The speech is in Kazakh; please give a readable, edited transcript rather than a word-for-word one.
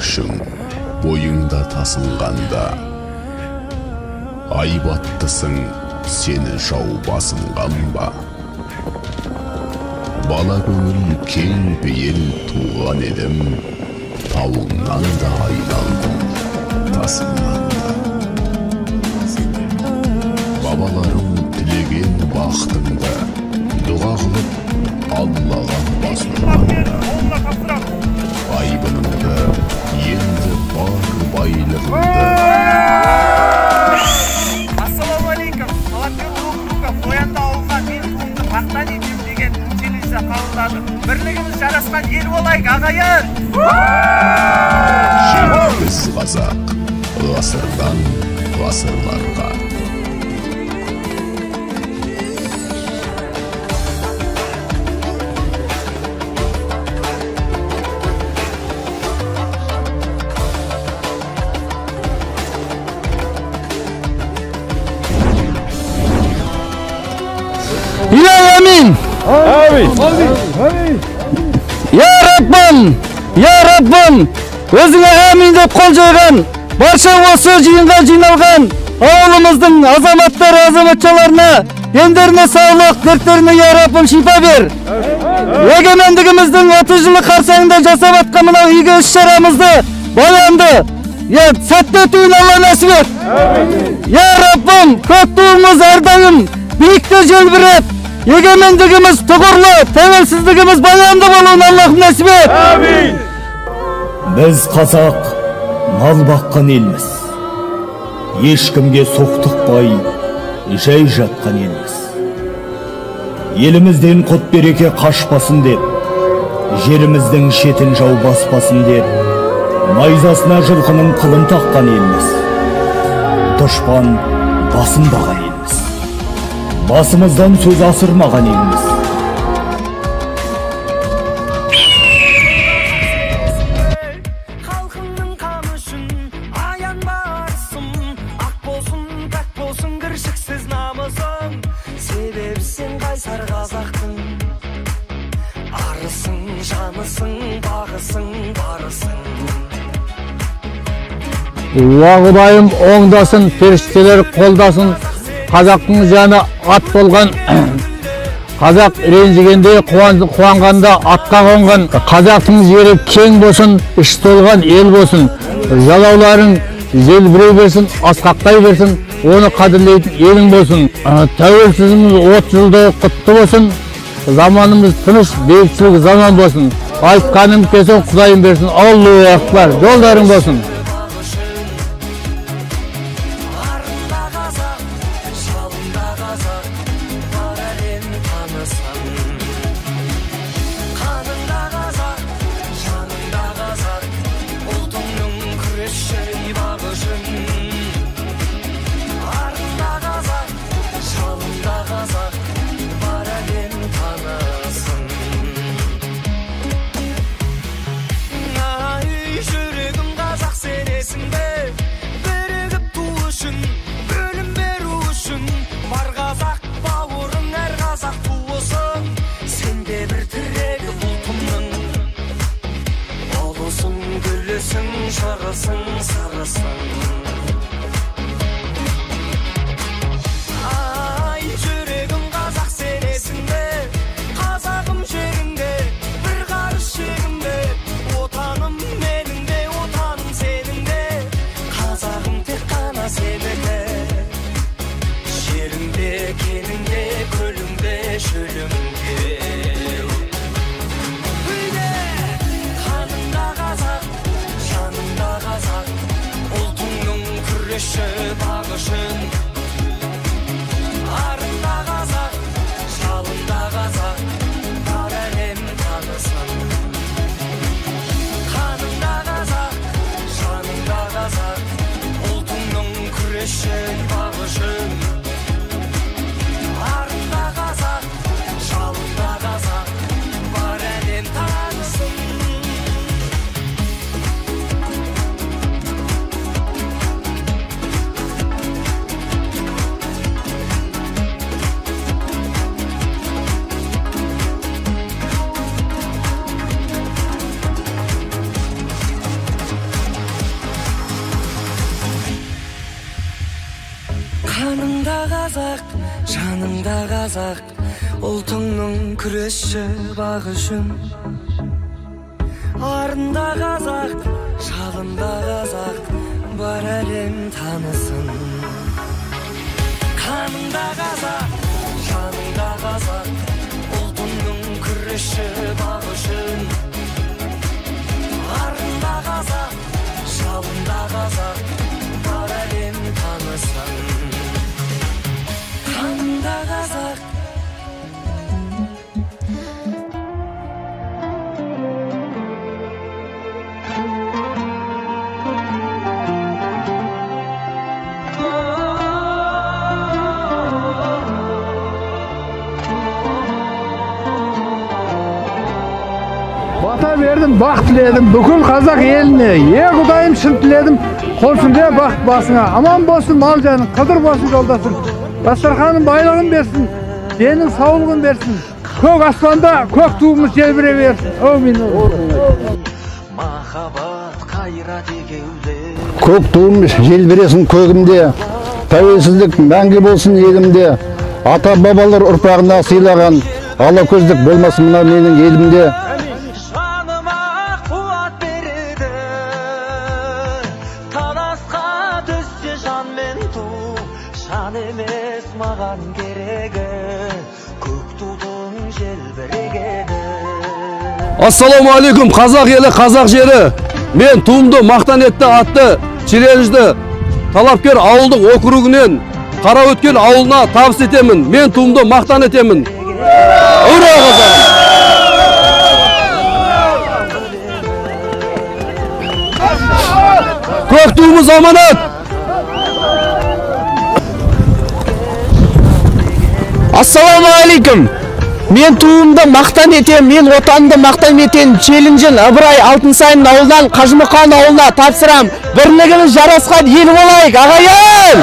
күшің бойыңда тасынғанда, айбаттысың сені жау басынған ба? Бала көңіл кең пейіл туған едім, тауыңнан да айналдым, тасыңнан да. Бабаларым тілеген бақытыңды дұға қылып Аллаға бас ұрғанда, айбыныңды енді бар байлығыңды. Ассалаумағалейкум, Талапкер Ұлықбеков Қоянды ауылына мен туымды мақтан етемін деген челленджді қабылдады. Бірлігіміз жарасқан ел болайық, ағайын! Жеңіміз қазақ, ғасырдан ғасырларға. Амин. Амин. Я Раббым, я Раббым, өзіңе амин деп қол жойған, барша осы жиынға жиналған ауылымыздың азаматтары, азаматшаларына дендеріне саулық, дерттеріне я Раббым шипа бер. Егемендігіміздің 30 жылы қарсаңында жасап атқан мынау игі іс-шарамызды баянды, сәтті өтуін Алла нәсіп ет. Я Раббым, көк туымыз әрдайым биікте желбіреп, егемендігіміз тұғырлы, тәуелсіздігіміз баянды болуын Аллахым нәсіп ет. Амин. Біз қазақ мал баққан елміз. Ешкімге соқтықпай жай жатқан елміз. Елімізден құт береке қашпасын деп, жеріміздің шетін жау баспасын деп, найзасына жылқының қылын таққан елміз. Дұшпан басынбаған елміз. Басымыздан сөз асырмаған елміз. Халқыңның қамы үшін аянба арысым, ақ болсын, пәк болсын кіршіксіз намысың. Себебі сен қайсар қазақтың арысың, жанысың, бағысың, барысың. Уа Құдайым оңдасын, періштелер қолдасын. Қазақтың жаны ат болған, қазақ ренжігенде, қуанғанда атқа қонған. Қазақтың жері кең болсын, іш толған ел болсын. Жалауларың желбірей берсін, асқақтай берсін, оны қадірлейтін елің болсын. Тәуелсіздігіміз 30 жылдығы құтты болсын, заманымыз тыныш, бейбітшілік заман болсын. Айтқаным келсін, Құдайым берсін. Аллаху акбар, жолдарың болсын. Жарасың, сарасың. Ай, жүрегім қазақ сенесің бе? Қазағым жеріңде, бір қарыс шегімде. Отаным менің де, отаным сенің де. Қазағым тек қана сенікі. Жеріңде, кеніңде, көліңде, шөліңде. Бағы үшін арында қазақ, жалында қазақ, бар әлем танысын. Қанында қазақ, жанында қазақ, ұлтыңның күресші бағы үшін. Арында қазақ, жалында қазақ, бар әлем танысын. Қаныңда қазақ, жаныңда қазақ, ұлтыңның күресші бағы үшін. Арында қазақ, жалында қазақ, бар әлем танысын. Қаныңда қазақ, жаныңда қазақ, ұлтыңның күресші бағы үшін. Арында қазақ, жалында қазақ, бар әлем танысын. Қаныңда қазақ. Бата бердім, бақ тіледім, бүкіл қазақ еліне. Е Құдайым, шын тіледім, қонсын де бақыт басыңа. Аман болсын мал жаның, қыдыр болсын жолдасың. Дастарханың байлығын берсін, денің саулығын берсін. Көк аспанда көк туымыз желбірей берсін. Әумин. Махаббат қайрат егеуде. Көк туым желбіресін көгімде, тәуелсіздік мәңгі болсын елімде. Ата бабалар ұрпағына сыйлаған ала көздік болмасын мына менің елімде. Жаныма қуат береді, таласқа түссе жанмен ту, жан емес маған керегі, көк тудың желбірегені. Ассалаумағалейкум, қазақ елі, қазақ жері. Мен туымды мақтан етті атты челленджді талапкер ауылдық округінен Қараөткел ауылына табыс етемін. Мен туымды мақтан етемін. Ура, қазағым! Көк туымыз аманат! Ассалаумағалейкум. Мен туымды мақтан етем, мен отанымды мақтан етем. Челленджін Ыбырай Алтынсарин ауылынан Қажымұқан ауылына тапсырам. Бірлігіміз жарасқан ел болайық, ағайын!